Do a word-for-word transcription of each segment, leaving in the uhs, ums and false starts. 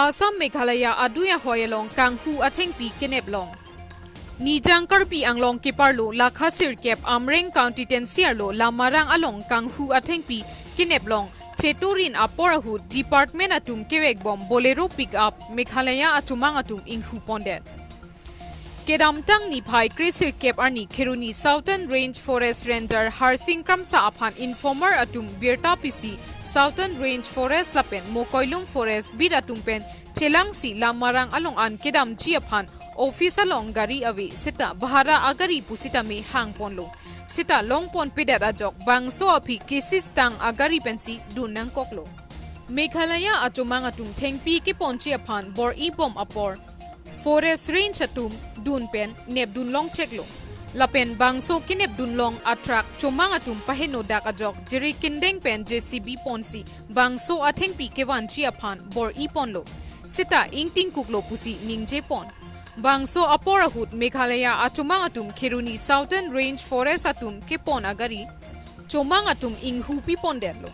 Assam Meghalaya adui ahoi along kanghu athengpi kenep long. Nijang Karbi Anglong keparlo lakha sirkep Amreng County Tensi arlo Lamarang along kanghu athengpi kenep long cheturin apor ahut department atum kevekbom Bolero pickup Meghalaya achomang atum inghu pondet. Kedamtang niphai kre sirkep arni Kheroni Southern Range Forest Ranger Harsing Kramsa aphan informer atum birta pisi Southern Range Forest lapen Mokoilum Forest beat atum pen chelangsi Lamarang along an kedamji aphan office along gari ave seta bhara agari pusitame hangponlo. Seta longponpedet ajok bangso aphi kesistang agari pensi dun nangkoklo. Meghalaya achomang atum thengpi keponji aphan bor-ibom apor Forest Range atum dun pen nepdun longcheklo. Lapen bangso kenepdun long atruck chomang atum pahenodak ajok jirikindeng pen J C B ponsi bangso athengpi kevanji aphan bor-iponlo. Seta ingtingkuklo pusi ningjepon. Bangso apor ahut Meghalaya achomang atum Kheroni Southern Range Forest atum kepon agari chomang atum inghu pipondetlo.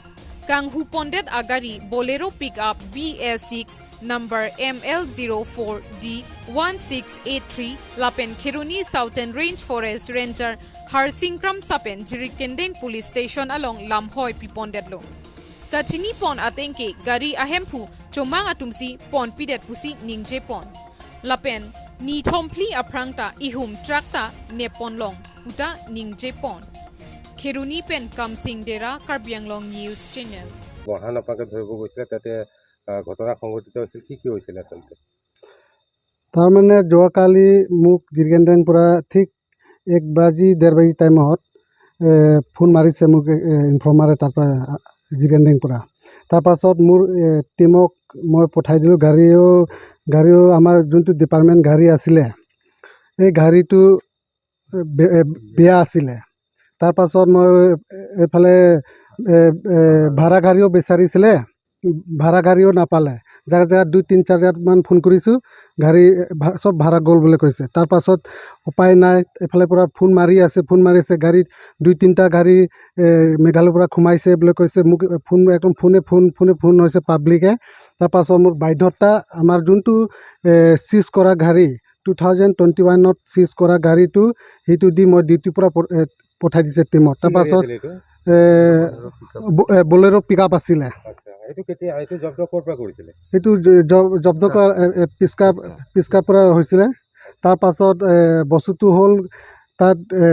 Kanghu pondet agari Bolero pickup B S six number M L zero four D one six eight three lapen Kheroni Southern Range Forest Ranger Harsing Kramsa pen Jirikindeng Police Station along lamhoi pipondetlo. Kachinipon atengke gari ahemphu chomang atumsi ponpidet pusi ningjepon. Lapen nithom phli aphrang ta ihum truck ta neppon long puta ningjepon. Kheroni pen Kamsing Dera, Karbi Anglong News Channel. বহা নাপাকে ধৰিব গৈছিলে, তাতে আহ, ঘটনা সংঘটিত হৈছিল। কি কি হৈছিলে আচলতে? তাৰমানে যোৱাকালি মোক জিৰকেণ্ডেং পৰা ঠিক এক বাজি ডেৰ বাজি টাইমত এ, ফোন মাৰিছে মোক, এ, ইনফৰ্মাৰে তাৰ পৰা, আ, জিৰকেণ্ডেং পৰা। তাৰ পাছত মোৰ এ, টিমক মই পঠাই দিলোঁ। গাড়ীও গাড়ীও আমাৰ যোনটো ডিপাৰ্টমেণ্ট গাড়ী আছিলে, এই গাড়ীটো এ, বে- এ, বেয়া আছিলে। তাৰ পাছত মই এ- এইফালে এ, এ, ভাড়া গাড়ীও বিচাৰিছিলে, ভাড়া গাড়ীও নাপালে। জেগা জেগাত দুই তিনি চাৰি জেগাত মান ফোন কৰিছোঁ, গাড়ী এ, ভা- চব ভাড়া গ'ল বুলি কৈছে। তাৰ পাছত উপায় নাই, এইফালে পৰা ফোন মাৰি আছে, ফোন মাৰি আছে, গাড়ী দুই তিনিটা গাড়ী এ, মেঘালয়ৰ পৰা সোমাইছে বুলি কৈছে। মোক ফোন একদম ফোনে ফোন ফোনে ফোন হৈছে পাব্লিকে। তাৰ পাছত মোৰ বাধ্যতা, আমাৰ যোনটো এ, চিজ কৰা গাড়ী, টু থাউজেণ্ড টুৱেণ্টি ওৱানত চিজ কৰা গাড়ীটো, সেইটো দি মই ডিউটিৰ পৰা প- এ, পঠাই দিছে টিমত। কি তাৰ গাড়ী পাছত আছিলে এইটো? এ, ব- এ, বলেৰ' পিক আপ আছিলে। আচ্ছা, এইটো কেতিয়া, এইটো জব্দ ক'ৰ পৰা কৰিছিলে? এইটো জ- জ- জব্দ কৰা এ, এ, পিচকা পিচকা। পিচকাৰ পৰা হৈছিলে। তাৰ পাছত এ, বস্তুটো হ'ল তাত এ,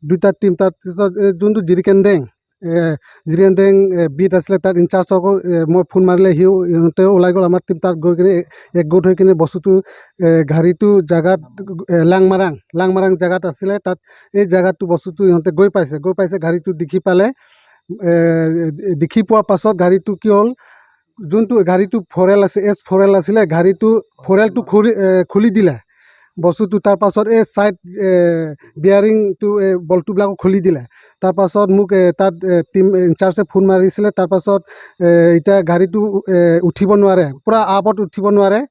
দুটা টিম, তাত তাত, এ, যোনটো জিৰিকেণ্ডেং এ, জিৰিকেণ্ডেং এ, বিট আছিলে, তাত ইনচাৰ্জকো এ, মই ফোন মাৰিলে সিও, সিহঁতেও ওলাই গ'ল। আমাৰ টিম তাত গৈ কিনে এ- একগোট হৈ কিনে বস্তুটো এ, গাড়ীটো জেগাত এ, লাংমাৰাং লাংমাৰাং জেগাত আছিলে, তাত এই জেগাটো বস্তুটো সিহঁতে গৈ পাইছে। গৈ পাইছে, গাড়ীটো দেখি পালে, এ, দেখি পোৱা পাছত গাড়ীটো কি হ'ল, যোনটো গাড়ীটো ফ'ৰ এল আছে, এছ ফ'ৰ এল আছিলে, গাড়ীটো ফ'ৰ এলটো খুলি এ, খুলি দিলে বস্তুটো। তাৰ পাছত এই চাইড এ, বিয়াৰিংটো এ, বল্টুবিলাকো খুলি দিলে। তাৰ পাছত মোক এ, তাত এ, টিম ইনচাৰ্জে ফোন মাৰিছিলে। তাৰ পাছত এ, এতিয়া গাড়ীটো এ, উঠিব নোৱাৰে, পূৰা আপত উঠিব নোৱাৰে,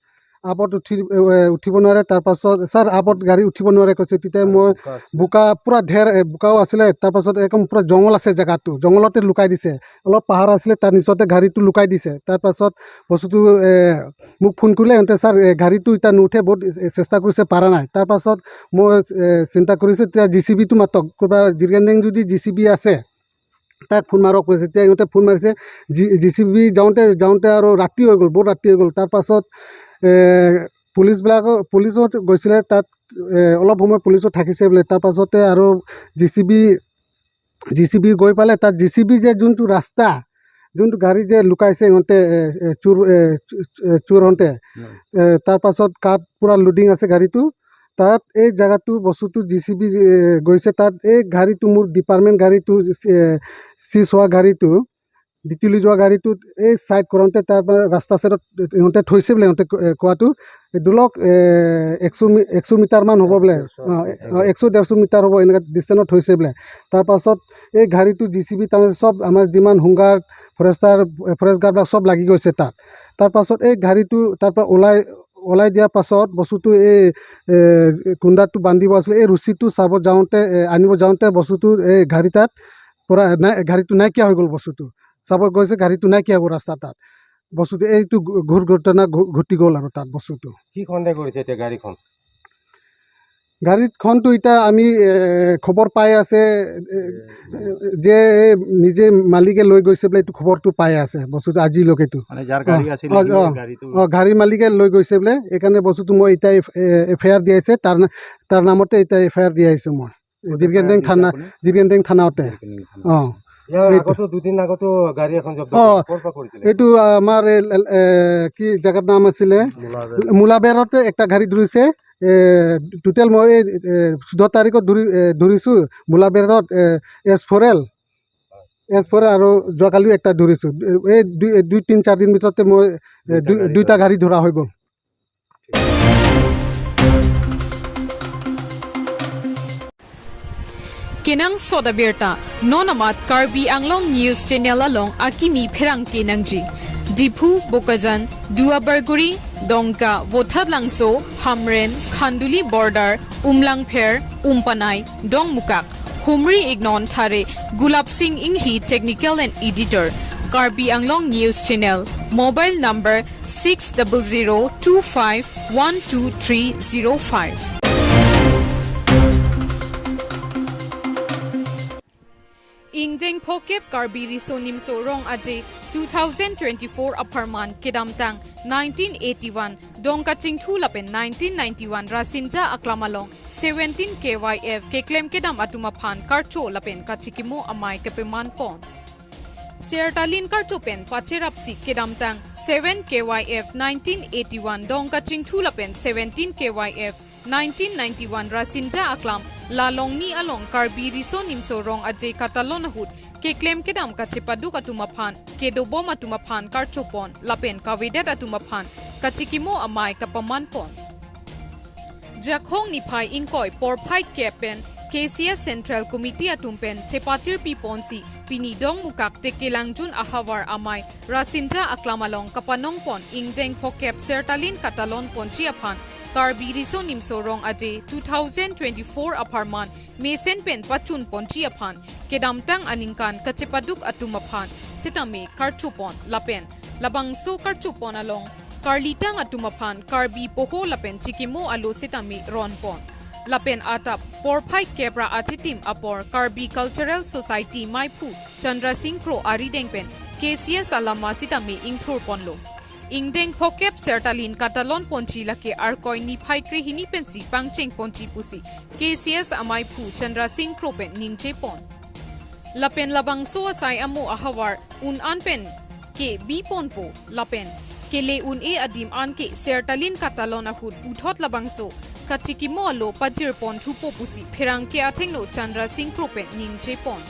আপত উঠি এ, উঠিব নোৱাৰে। তাৰ পাছত ছাৰ, আপত গাড়ী উঠিব নোৱাৰে কৈছে। তেতিয়া মই বোকা আছিলে। বোকা, পূৰা ঢেৰ এ, বোকাও আছিলে। তাৰ পাছত একদম পূৰা জংঘল আছে জেগাটো, জংঘলতে লুকাই দিছে। অলপ পাহাৰ আছিলে, তাৰ নিচতে গাড়ীটো লুকাই দিছে। তাৰ পাছত বস্তুটো এ, মোক ফোন কৰিলে, সিহঁতে ছাৰ এ, গাড়ীটো এতিয়া নুঠে, বহুত এ, চেষ্টা কৰিছে, পাৰা নাই। তাৰ পাছত মই এ, চিন্তা কৰিছোঁ, এতিয়া জি চি বিটো মাতক, ক'ৰবাত জিৰকেণ্ডেং যদি জি চি বি আছে, তাক ফোন মাৰক কৈছে। এতিয়া সিহঁতে ফোন মাৰিছে, জি জি চি বি যাওঁতে যাওঁতে আৰু ৰাতি হৈ গ'ল, বহুত ৰাতি হৈ গ'ল। তাৰ পাছত এ, পুলিচবিলাকো পুলিচো গৈছিলে তাত, এ, অলপ সময় পুলিচো থাকিছে বোলে। তাৰ পাছতে আৰু জি চি বি জি চি বি গৈ পালে, তাত জি চি বি যে যোনটো ৰাস্তা, যোনটো গাড়ী যে লুকাইছে সিহঁতে, এ, এ, চোৰ এ, চো- এ, চোৰ হওঁতে, হয়। এ, তাৰ পাছত কাঠ পূৰা লোডিং আছে গাড়ীটো। তাত এই জেগাটো বস্তুটো জি চি বি এ, গৈছে, তাত এই গাড়ীটো, মোৰ ডিপাৰ্টমেণ্ট গাড়ীটো এ, চিজ হোৱা গাড়ীটো, ডিকিলৈ যোৱা গাড়ীটোত এই চাইড কৰোঁতে তাৰ পৰা ৰাস্তা চাইডত সিহঁতে থৈছে বোলে, সিহঁতে ক- এ, কোৱাটো এই ধৰি লওক এ, একশ মি- একশ মিটাৰমান হ'ব বোলে। ডেৰশ, অ, এ- অ, একশ ডেৰশ মিটাৰ হ'ব, এনেকুৱা ডিষ্টেঞ্চত থৈছে বোলে। তাৰ পাছত এই গাড়ীটো জি চি বি তাৰমানে চব আমাৰ যিমান হোমগাৰ্ড, ফৰেষ্টাৰ, এ, ফৰেষ্ট গাৰ্ডবিলাক চব লাগি গৈছে তাত। তাৰ পাছত এই গাড়ীটো তাৰ পৰা ওলাই ওলাই দিয়াৰ পাছত বস্তুটো এই এ, কুন্দাটো বান্ধিব আছিলে, এই ৰছীটো চাব যাওঁতে এ, আনিব যাওঁতে বস্তুটো এই গাড়ী তাত পৰা নাই, গাড়ীটো নাইকিয়া হৈ গ'ল বস্তুটো। চাব গৈছে গাড়ীটো নাইকিয়া হৈ গ'ল ৰাস্তা তাত। বস্তুটো এইটো ঘ-, দুৰ্ঘটনা ঘ-, ঘটি গ'ল আৰু তাত বস্তুটো। কি সন্দেহ কৰিছে এতিয়া গাড়ীখন? গাড়ীখনটো এতিয়া আমি, এ, খবৰ পাই আছে, এ, এ, যে নিজে মালিকে লৈ গৈছে বোলে, এইটো খবৰটো পাই আছে বস্তুটো আজিলৈকেতো। মানে যাৰ গাড়ী অ, আছিল, অ, সেই অ, গাড়ীটো অ, গাড়ী মালিকে লৈ গৈছে বোলে, এইকাৰণে বস্তুটো মই এতিয়া এফ-, এ, এফ আই আৰ দিয়া হৈছে, তাৰ না-, তাৰ নামতে এতিয়া এফ আই আৰ দিয়া হৈছে মই। ক'ত জিৰকেণ্টেং এফ আই আৰ দিছে থানা, আপুনি? জিৰকেণ্টেং থানাতে। জিৰকেণ্টেং থানা। অ। ইয়াৰ এইটো আগতো, দুদিন আগতো গাড়ী এখন জব্দ অ, কৰিছিল। ক'ৰ পৰা কৰিছিলে? এইটো আমাৰ এই, এ, কি জেগাৰ নাম আছিলে? মোলাবেৰ। মোলাবেৰতে একটা গাড়ী ধৰিছে। এ, টোটেল মই এই, এ, চৈধ্য তাৰিখত ধৰি, এ, ধৰিছো মোলাবেৰত, এ, S four L, S four L আৰু যোৱাকালিও একটা ধৰিছো। এ, এই দুই, দুই, তিন, চাৰি দিন ভিতৰতে মই, এ, দুইটা দুই, গাড়ী দুইটা ধৰা। গাড়ী ধৰা হৈ গ'ল। Kenangsot abirta, non amat Karbi Anglong News Channel along akimi pherangke nangji. Diphu, Bokajan, Duarbagori, Dongka, Vothatlangso, Hamren, Khanduli border, Umlangpher, Umpanai, Dongmukak, humri ignon thare, Gulab Singh Inghi, technical and editor, Karbi Anglong News Channel, mobile number six double zero two five one two three zero five. Ingdeng phokep Karbi Riso Nimso Rong Aje two thousand twenty-four apharman kedamtang nineteen eighty-one Dongka Chingthu lapen nineteen ninety-one Rasinja Aklam along seventeen K Y F keklem kedam atum aphan karcho lapen kachikimo amei kepaman pon. Sertalin karcho pen pacherapsi kedamtang seven K Y F nineteen eighty-one Dongka Chingthu lapen seventeen K Y F nineteen ninety-one Rasinja Aklam la longni along Karbi Riso Nimso Rong Aje katalon ahut keklem kedam kachepaduk atum aphan, kedobom atum aphan karcho pon lapen kavedet atum aphan kachikimo amei kapaman pon. Jakhong niphai ingkoi porphai kep pen K C S Central Committee atum pen chepatirpi ponsi pini Dongmukak Tekelangjun ahavar amei Rasinja Aklam along kapanong pon ingdeng phokep Sertalin katalon ponji aphan Karbi Riso Nimso Rong Aje two thousand twenty-four apharman mesen pen pachun ponji aphan kedamtang aningkan kachepaduk atum aphan sitame karcho pon lapen labangso karcho pon along karlitang atum aphan Karbi poho lapen chikimo alo sitame ron pon. Lapen adap porphai kep ra achitim apor Karbi Cultural Society meiphu Chandra Singh Kro arideng pen K C S alama sitame ingthur ponlo. Ingdeng phokep Sertalin katalon ponji lake Arkoi niphai krehini pensi pangcheng ponji pusi K C S ameiphu Chandra Singh Kro pen ningje pon. Lapen labangso asai amo ahavar un-an pen kebi ponpo lapen kele un-e adim an ke Sertalin katalon ahut puthot labangso kachikimo alo pajir pon thupo pusi pherangke athengno Chandra Singh Kro pen ningje pon.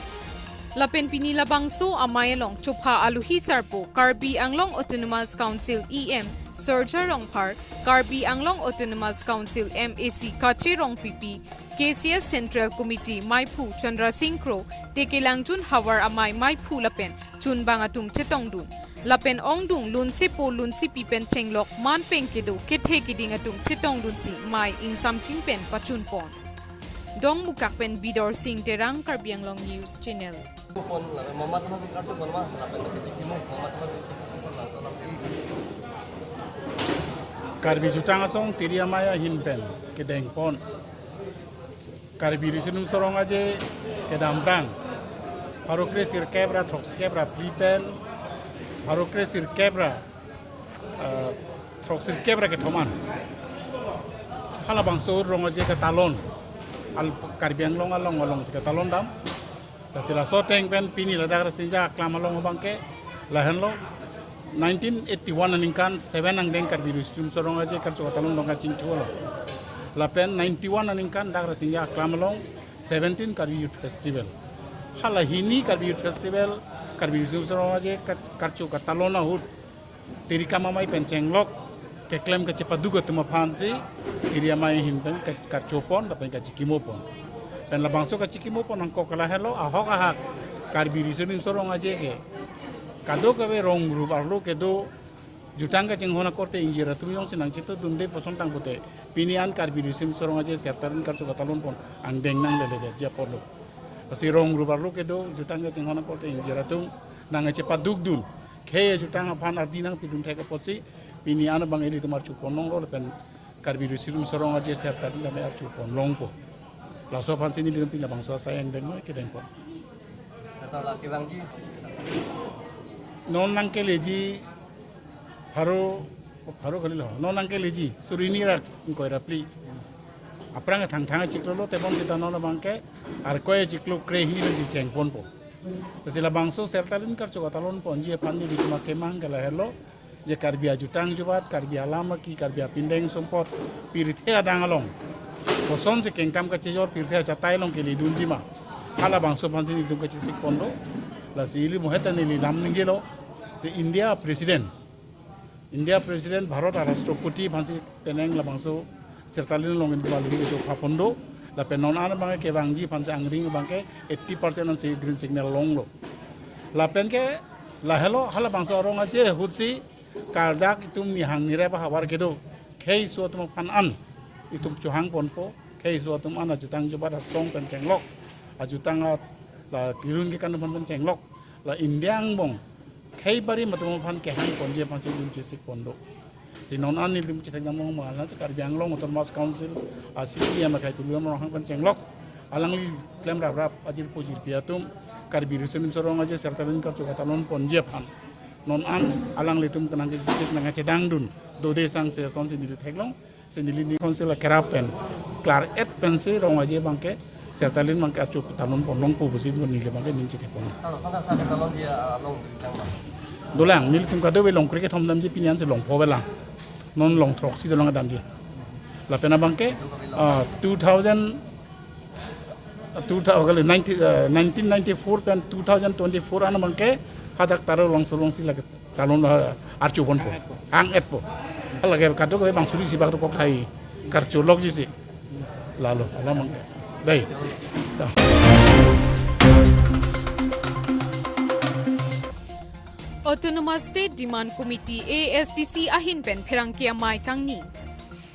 Lapen pini labangso amei along chopha aluhi sarpo Karbi Anglong Autonomous Council E M Surjya Rongphar, Karbi Anglong Autonomous Council M A C Kache Rongpipi, K C S Central Committee meiphu Chandra Singh Kro, Tekelangjun havar amei meiphu lapen chunbang atum chetongdun. Lapen ongdung lunsepo lunsepi pen chenglok man pen kedo kethe keding atum chetongdunsi mei ingsamjin pen pachun pon. Dongmukak pen Bidor Singh Terang, Karbi Anglong News Channel. Karbi Jutang Asong Tiri Amei ahin pen kedeng pon Karbi Riso Nimso Rong Aje kedamtang pharo kre sirkep ra throksi kep ra phli pen pharo kre sirkep ra, eh, throksi kep ra kethom an halabangso Rong Aje katalon, al Karbi Anglong along alongsi katalon dam. Lasi laso ateng pen pini ladak Rasinja Aklam along abangke lahenlo, nineteen eighty-one aningkan seven angdeng Karbi Riso Nimso Rong Aje karcho katalon Dongka Chingthu lo. Lapen ninety-one aningkan dak Rasinja Aklam along seventeen Karbi Youth Festival. Hala hini Karbi Youth Festival, Karbi Riso Nimso Rong Aje kat-, karcho katalon ahut Tiri Kam Amei pen chenglok keklem kachepaduk atum aphansi Tiri Amei ahin pen ka-, karcho pon lapen kachikimo pon. Pen labangso kachikimo pon angkok lahelo, ahok ahak Karbi Riso Nimso Rong Aje ke kadokave rong rup arlo kedo jutang kachinghon akorte ingjir atum jongsi nangchetongdunde puson tangpute pini an Karbi Riso Nimso Rong Aje Sertalin karcho katalon pon angdeng nangleledet ji apotlo. Lasi rong rup arlo kedo jutang kachinghon akorte ingjir atum nangchepadukdun. Khei ajutang aphan ardi nangpidun thek apotsi pini an abang ilitum archu ponlonglo lapen Karbi Riso Nimso Rong Aje Sertalin tame archu ponlongpo. Laso aphansi nelitum pini labangso asai angdeng kedengpo. Kata la kevangji. Non nangkeleji pharo, pharo kalilo. Non nangkeleji suri hini ra ingkoi ra phli. Aphrang thangthang achiklo lo, tebon sita non abangke arkoi achiklo krehini pensi chengponpo. Lasi labangso Sertalin karcho katalon ponji aphan nelitum akemang ke lahelo, je Karbi ajutang jubat, Karbi alam aki, Karbi apindeng sumpot, pirthe adang along kosonsi kengkam kachejor, pirthe achatai along keledunji ma, halabangso aphansi nelitum kachesik ponlo. Lasi ili moheta neli lam ningjelo, je India President, India President, Bharat Rashtrapati aphansi penang labangso Sertalin along nelitum aliri kecho phapondo. Lapen non an abangke kevangji aphansi angring abangke eighty percent ansi green signal longlo. Lapen ke lahelo, halabangso arong aje ahutsi kardak itum nihang nirep ahavar kedo kheiso atum aphan an itum chohang ponpo. Kheiso atum an ajutang jubat asong pen chenglok, ajutang a la tirun kekan aphan pen chenglok, la India angbong khei barim atum aphan kehang ponji aphansi nelitum chesik pondo. Si non an nelitum chethek damlong mangal na Karbi Anglong Autonomous Council a CEM akhai Tuliram Ronghang pen chenglok, alangli klem raprap ajirpo jirpi atum Karbi Riso Nimso Rong Aje Sertalin karcho katalon ponji aphan non an alanglitum kenang kachesik nangkachedangdun dode sangse asonsi neli theklong. Si neli ni council akerap pen klar-et pensi rong aje abangke Sertalin abangke archu talon ponlongpo pusi neli abangke ning chethek pon. Kalau kata kata talon dia along di tang ma. Dolang, nelitum kadokave longkre kethom damji, pini ansi longpho avelang. Non long throksi dolang damji. Lapen abangke ah, two thousand, two thousand, nineteen, eh, nineteen ninety-four pen two thousand twenty-four an abangke hadak Taro Longso alongsi lake talon, eh, archu ponpo. Hang-etpo. Lake kadokave bang suri sibak dokok thai karcho lokji si. Lalo, alam abangke. Dei. Autonomous State Demand Committee, ASDC ahin pen pherangke amei kangni.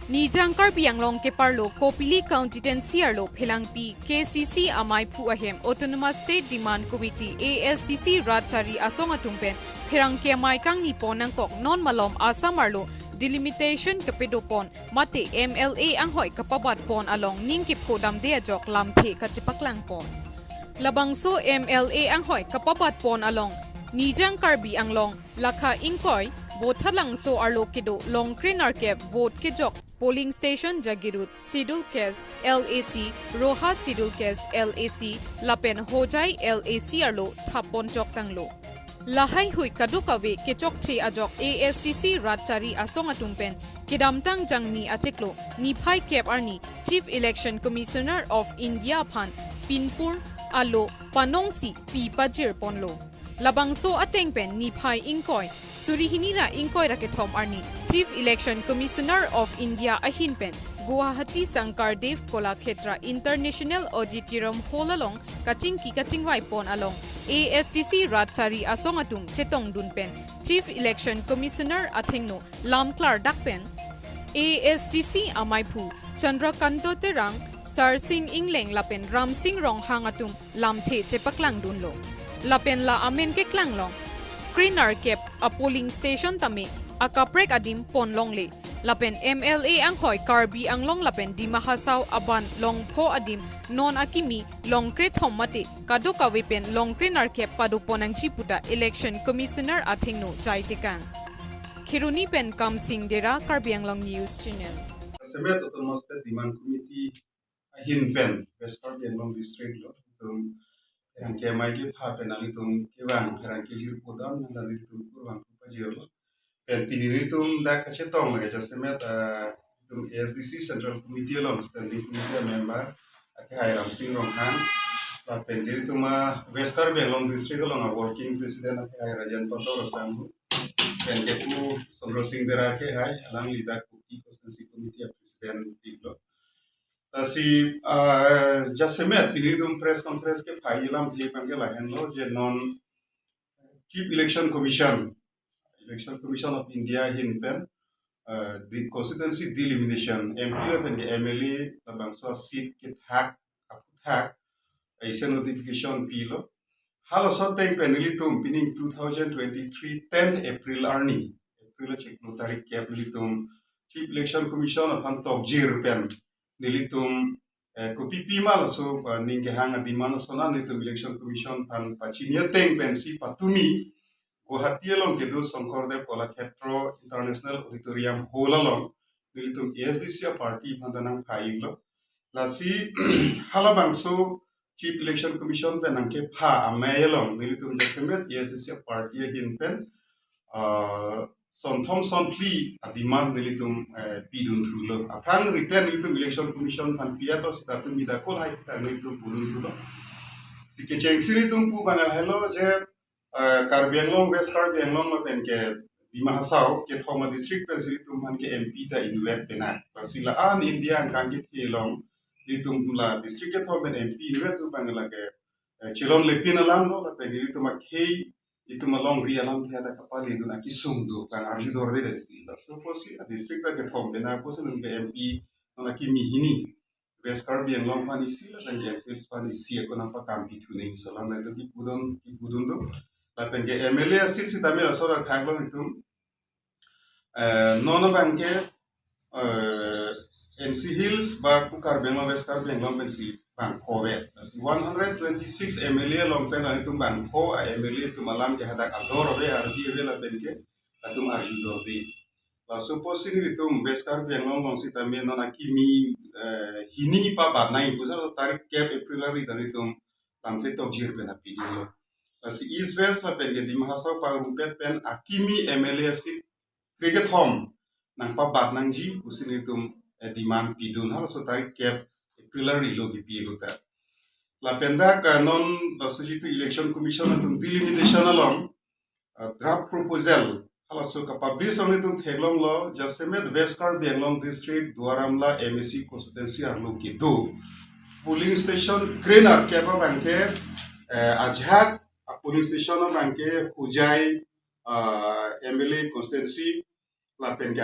Nijang Karbi Anglong keparlo Kopili constituency arlo phelangpi KCC ameiphu ahem Autonomous State Demand Committee, ASDC rat chari asong atum pen pherangke amei kangni pon nangkok, non malom Assam arlo delimitation kepadopon mate MLA anghoi kapabatpon along ning kephodamde ajok lamthe kachepaklangpon. Labangso MLA anghoi kapabatpon along Nijang Karbi Anglong lakha ingkoi Bothalangso arlo kedo longkre nerkep vote kejok polling station Jagiroad Scheduled Caste LAC, Roha Scheduled Caste LAC lapen Hojai LAC arlo thappon joktanglo. Lahai hui kadokave kechokche ajok ASDC rat chari asong atum pen kedamtang Jangmi achiklo niphai kep arni Chief Election Commissioner of India aphan pinpur alo panongsi pi pajirponlo. Labangso ateng pen niphai ingkoi suri hini ra ingkoi ra kethom arni Chief Election Commissioner of India ahin pen Guwahati Sankardev Kalakshetra International Auditorium Hall along kachingki kachingvaipon along ASDC rat chari asong atum chetongdun pen Chief Election Commissioner athengno lam klardak pen ASDC ameiphu Chandrakanta Terang, Sarsing Engleng lapen Ramsing Ronghang atum lamthe chepaklangdunlo. Lapen la amen keklanglong kre nerkep a polling station tame akaprek adim ponlongle. Lapen MLA anghoi Karbi Anglong lapen Dima Hasao aban longpho adim non akimi longkre thom mate kadokave pen longkre nerkep padopon nangji puta Election Commissioner athengno jaitekang. Kheroni pen Kamsing Dera, Karbi Anglong News Channel. Jasemet Autonomous State Demand Committee ahin pen West Karbi Anglong District lo itum pherangke amei kepha pen nanglitum kevang pherangke jirpo dam nang nanglitum kurvangpo pajirlo. Pen pini nelitum dak kachetong lake jasemet, ah, itum ASDC Central Committee along Standing Committee member akehai Ramsing Ronghang, lapen nelitum a West Karbi Anglong District along a Working President akehai Rajen Pator Rosanghu, pen kepu Somro Sing Dera akehai, alangli dak Kuki Constituency Committee a President pilo. Lasi, ah, jasemet pini itum press conference kepha alam phi pen ke lahenlo, je non Chief Election Commission, Election Commission of India ahin pen, ah, the constituency delimitation, MP lapen ke MLA labangso seat kethak, aphuthak, aise notification pilo. Halaso ateng pen nelitum pining two thousand twenty-three tenth April arni, April achiklo tarik kep nelitum Chief Election Commission aphan tokjir pen nelitum eh, kopipi ma laso, eh, ning kehang a-demand ason an nelitum Election Commission aphan pachini ateng pensi patumi Guwahati along kedo Shankardev Kalakhetra International Auditorium Hall along nelitum A S D C a-party aphan ta nangpha-iklo. Lasi halabangso Chief Election Commission pen nangkepha amei along nelitum jasemet A S D C a-party ahin pen, ah, sonthom sonphli a-demand nelitum, eh, pidun thulo. Aphrang written nelitum Election Commission aphan pi-et lo seta tumi dak kolahai ta nelitum pudun thulo. Si kechengsi nelitum pu abang lahelo je, eh, Karbi Anglong, West Karbi Anglong lapen ke Dima Hasao kethom a-district pensi nelitum aphan ke M P ta inutvet penang. Lasi la-an India angkang kethe along nelitum la district kethom pen M P inutvet pu abang lake, eh, chelonglepin alam lo, lapen nelitum akhei itum alongri alam ke ada kapali dun akesung do, kan arjudorde dei. Laso apotsi a-district ta kethom penang apotsi nelitum ke M P non akimi hini. West Karbi Anglong aphan isi lapen ke N C Hills aphan isi ako nangpakam pithu nangji ason alam nelitum kipudun, kipudun do. Lapen ke M L A a-seat sitame laso athak lo nelitum. Eh, non abang ke, eh, N C Hills ba ku Karbi Anglong, West Karbi Anglong pensi bangpho ave. Lasi one hundred twenty-six M L A along pen nelitum bangpho a-M L A atum alam ke hadak ador ave, ardi ave lapen ke latum arjudorde. Laso apotsi nelitum West Karbi Anglong along sitame non akimi, eh, hini pabat nangji pu sa tarik kep April arni ta nelitum lamthe tokjir pen apidunlo. Lasi East West lapen ke Dima Hasao parongpet pen akimi M L A a-seat krekethom nangpabat nangji pusi nelitum, eh, demand pidun, halaso tarik kep April arni lo kipi ahut ta. Lapen dak, eh, non laso jitu Election Commission atum delimitation along, eh, draft proposal halaso kapublish along nelitum theklonglo, jasemet West Karbi Anglong District Duar Amla M A C constituency arlo kedo polling station kre-nerkep abang ke, eh, ajahak a-polling station abang ke Hojai, ah, M L A constituency lapen ke